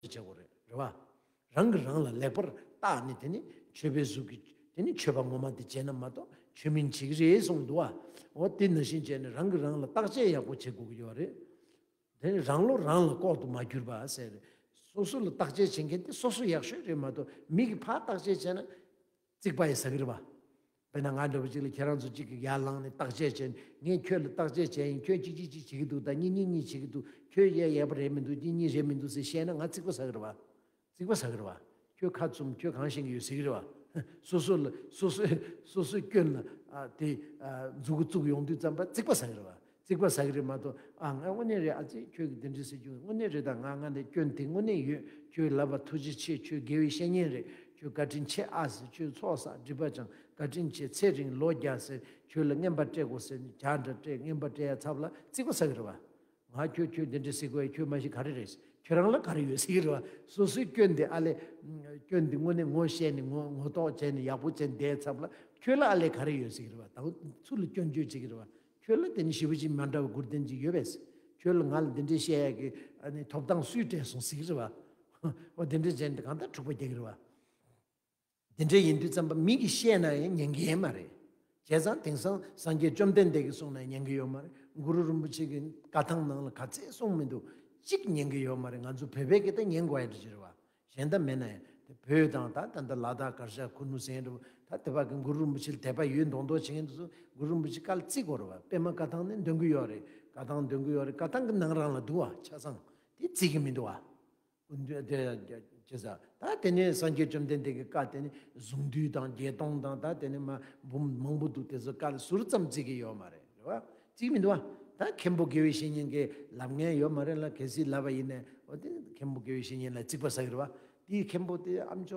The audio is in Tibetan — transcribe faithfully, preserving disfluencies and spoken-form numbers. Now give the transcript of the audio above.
བྱེད་དགོས་རེད། རེད་བ། རང་གིས་རང་ལ་ལེགས་པར་བརྟགས་ནས། དེ་ནི་ཆོས་པའི་གཟུགས་ཀྱིས་དེ་ནི་ཆོས་པ་ངོ་མ་དེ་བྱས་ན་མ་གཏོགས་ཆོས་མིན་བྱེད་ཀྱི་རེད་གསུངས་འདུག་བ། འོ་དེ་ནང་བཞིན་བྱས་ནས་རང་གིས་རང་ལ་བརྟག་དཔྱད་ཡག་པོ་བྱེད་དགོས་ཀྱི་ཡོད་རེད། དེ་ནི་རང་བློ་རང་ལ་ལྐོག་ཏུ་མ་གྱུར་པ་ཟེར། སོ་སོ་ལ་བརྟག་དཔྱད་བྱེད་མཁན་དེ་སོ་སོ་ཡག་ཤོས་རེད་མ་གཏོགས། མི་གིས་ཕར་བརྟག་དཔྱད་བྱས་ན་རྩིག་པ་ཡིན་ཟེར་གྱི་རེད་བ། དཔེར་ན་ང་འདྲ་བོ་ཅིག་ལ་ཁྱེད་རང་ཚོ་གཅིག་གིས་ཡར་ལངས་ནས་བརྟག་དཔྱད་བྱས་ནས། ངས་ཁྱོད་ལ་བརྟག་དཔྱད་བྱས་ཡིན། ཁྱོད་གཅིག་གཅིག་གཅིག་བྱེད་ཀྱི་འདུག་ད་གཉིས་གཉིས་གཉིས་བྱེད་ཀྱི་འདུག་ཁྱོད་ཡས་ཡས་པ་རེད་མི་འདུག་གཉིས་གཉིས་རེད་མི་འདུག་ཟེར་བཤད་ན། ང་རྩིག་པ་ཟ་གི་རེད་བ། རྩིག་པ་ཟ་གི་རེད་བ། ཁྱོད་ཁ་བཙུམ། ཁྱོད་གང་ཤེས་ཀྱི་ཡོད་ཟེར་གྱི་རེད་བ། སོ་སོ་ལ་སོ་སོ་སོ་སོའི་སྐྱོན་ལ་ཨ་དེ་ཨ་མཛུབ་གུ་བཙུགས་ཡོང་དུས་ཙམ་པ་རྩིག་པ་ཟ་གི་རེད་བ། རྩིག་པ་ཟ་གི་རེད་མ་གཏོགས། ཨ་ང་དངོས་གནས་རེད། ཨ་ཙི་ཁྱོད་ཀྱིས་དེ་འདྲ་ཟེར་རྒྱུ་དངོས་གནས་རེད། ད་ང་ང་འདི་སྐྱོན་དེ་དངོས་གནས་ཡོད། ཁྱོད་ལབ་པ་ཐུགས་རྗེ་ཆེ། ཁྱོད་དགེ་བའི་བཤེས་གཉེན་རེད། ཁྱོད་བཀའ་དྲིན་ཆེ་ཨ་ཟེར། ཁྱོད་ཚོགས་བསགས་སྒྲིབ་པ་སྦྱངས། བཀའ་དྲིན་ཆེ། ཚེ་རིང་ལོ་བརྒྱ་ཟེར། ཁྱོད་ལ་རྔན་པ་སྤྲད་དགོས་ཟེར། ཇ་འདྲ་སྤྲད། རྔན་པ་སྤྲད་ཡ་ཚབ་ལ་རྩིག་པ་ཟ་གི་རེད་བ། ང་ཁྱོད་ཁྱོད་འདི་འདྲ་ཟེར་དགོས་ཡ། ཁྱོད་མ་གཞི་ག་རེ་རེད། ཁྱོད་རང་ལ་ག་རེ་ཡོད་ཟེར་གྱི་རེད་བ། སོ་སོའི་སྐྱོན་དེ་ཨ་ལས། སྐྱོན་དེ་དངོས་གནས་ངོ་ཤེས་ནས་ངོ་ངོ་ཐོག་བྱས་ནས་ཡག་པོ་བྱས་ནས་བསྡད་ཚབ་ལ་ཁྱོད་ལ་ཨ་ལས་ག་རེ་ཡོད་ཟེར་གྱི་རེད་བ། ད་སུ་ལ་སྐྱོན་བརྗོད་བྱེད་ཀྱི་རེད་བ། ཁྱོད་ལ་དེ་ནི་ཞེ་པོ་ཅིག་མ་འདྲ་བའི་མགུར་དོན་ཅིག་ཡོད་པས། ཁྱོད་ལ་ང་ལ་འདི་འདྲའི་བཤད་ཡ་གི་ཨ་ནི་ཐོབ་ཐང་སུས་སྤྲད་སོང་ཟེར་གྱི་རེད་བ། འོ་དེ་འདྲ་བྱས་ནས་གང་ལྟར་འཁྲུག་པ་རྒྱག་གི་རེད་བ། དེ་འདྲ་ཡིན་དུས་ཙམ་པ་མི་གིས་བཤད་ན་ཡང་ཉན་གི་ཡོད་མ་རེད། བྱས་ཙང་དེང་སང་སངས་རྒྱས་བཅོམ་ལྡན་འདས་ཀྱིས་གསུངས་ན་ཉན་གི་ཡོད་མ་རེད། གུ་རུ་རིན་པོ་ཆེ་གི་བཀའ་ཐང་ནང་ལ་ག་ཚད་གསུངས་མི་འདུག་གཅིག་ཉན་གི་ཡོད་མ་རེད། ང་ཚོ་བོད་པས་ཀྱི་ད་ཉན་དགོས་ཡ་འདྲ་ཅིག་རེད་བ། གཞན་དག་མེད་ན་ཡང་དེ་བོད་དང་ད་ད་ལྟ་ལ་དྭགས་གར་ཞ་ཁུ་ནུ་ཟེར་འགྲོ། ད་དེ་བ་གི་གུ་རུ་རིན་པོ་ཆེ་ལ་དད་པ་ཡོད་མདོག་མདོག་བྱེད་མཁན་དེ་ཚོ་གུ་རུ་རིན་པོ་ཆེ་བཀའ་ལ་བརྩི་དགོས་རེད་བ། པད་མ་བཀའ་ཐང་ནས་འདོན་གི་ཡོད་རེད། བཀའ་ཐང་འདོན་གི་ཡོད་རེད། བཀའ་ཐང་གི་ནང་རང་ལ་འདུག་བ། ཆ་ཚང་དེ་བརྩི་གི་མི་འདུག་བ། དེ་ད་དེ་ནས་སངས་རྒྱས་བཅོམ་ལྡན་འདས་ཀྱི་བཀའ་དེ་ནི་གཟུངས་འདུས་དང་བརྒྱད་སྟོང་དང་། ད་དེ་ནི་མ་འབུམ་མང་པོ་འདུག་དེ་ཚོ་བཀའ་ལ་ཟུར་ཙམ་བརྩི་གི་ཡོད་མ་རེད། རེད་བ། བརྩི་གི་མི་འདུག་བ། ད་མཁན་པོ་དགེ་བའི་བཤེས་གཉེན་གྱིས་ལབ་མཁན་ཡོད་མ་རེད་ལ། གལ་སྲིད་ལབ་པ་ཡིན་ན་འོ་དེ་མཁན་པོ་དགེ་བའི་བཤེས་གཉེན་ལ་རྩིག་པ་ཟ་གི་རེད་བ། དེའི་མཁན་པོ་དེ་ཨ་མཆོག